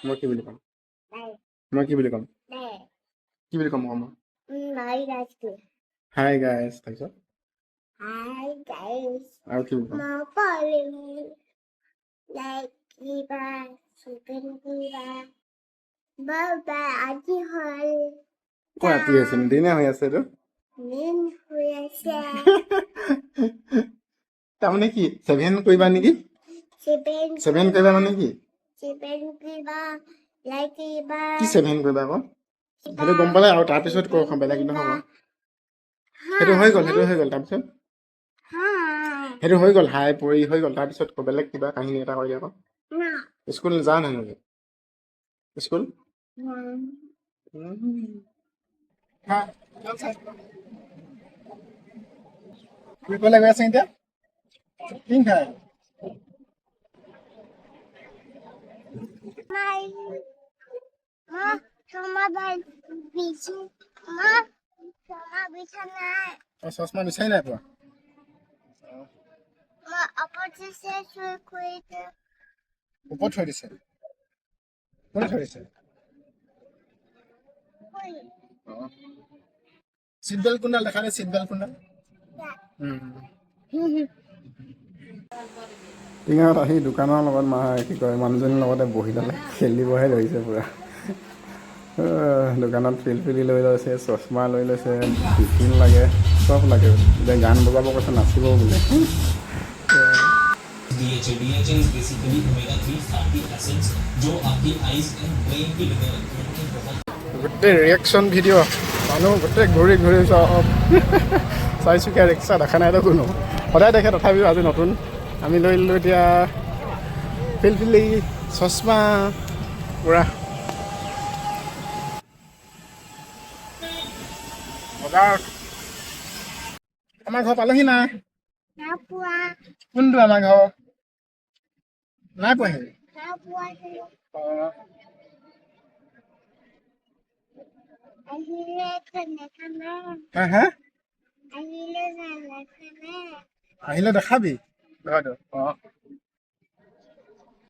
মই কি বুলি ক'ম? মই কি বুলি ক'ম? কি বুলি ক'ম মই? হাই গাইজ, তাৰপিছত আৰু কি বুলি ক'ম? ৰাতি হৈছে, দিনে হৈ আছে এইটো। তাৰমানে কি, ছেভেন কৰিবা নেকি? ছেভেন কৰিবা মানে কি? কি ছেভেন কৰিবা আকৌ? সেইটো গম পালে আৰু তাৰপিছত কওঁ, বেলেগ নহয়। সেইটো হৈ গ'ল, সেইটো হৈ গ'ল। তাৰপিছত সেইটো হৈ গ'ল, হাই পৰি হৈ গ'ল। তাৰপিছত বেলেগ কিবা কাহিনী এটা কৰি আকৌ। স্কুল যা নাই নেকি? স্কুল তুমি ক'লে গৈ আছা এতিয়া? কি খাই? চশমা বিচাৰি নাই পোৱা। ওপৰত থৈ দিছে। কোনে থৈ দিছে? চিট বেল্ট কোনডাল দেখা নাই? Seat belt কোনডাল? টিঙাত আহি দোকানৰ লগত মা কি কয়, মানুহজনীৰ লগতে বহি ল'লে, খেলিবহে ধৰিছে পূৰা। দোকানত ফিলফিলি লৈ লৈছে, চশমা লৈ লৈছে, টিফিন লাগে, চব লাগে। এতিয়া গান বজাব কৈছে, নাচিব বোলে। DHA. DHA is basically omega 3 fatty acids जो आपकी आईज एंड ब्रेन की डेवलपमेंट में बहुत গোটেই ৰিয়েকশ্যন ভিডিঅ', মানুহ গোটেই ঘূৰি ঘূৰি চব চাৰিচকীয়া ৰিক্সা দেখা নাইতো কোনো, সদায় দেখে, তথাপিও আজি নতুন। আমি লৈ ল'লোঁ এতিয়া ফিলফিলি, চশমা, পূৰা বজাৰ। আমাৰ ঘৰ পালেহি নাই? কোনটো আমাৰ ঘৰ? নাই পোৱাহি। হা, আহিলে দেখাবি ঘৰটো। অঁ।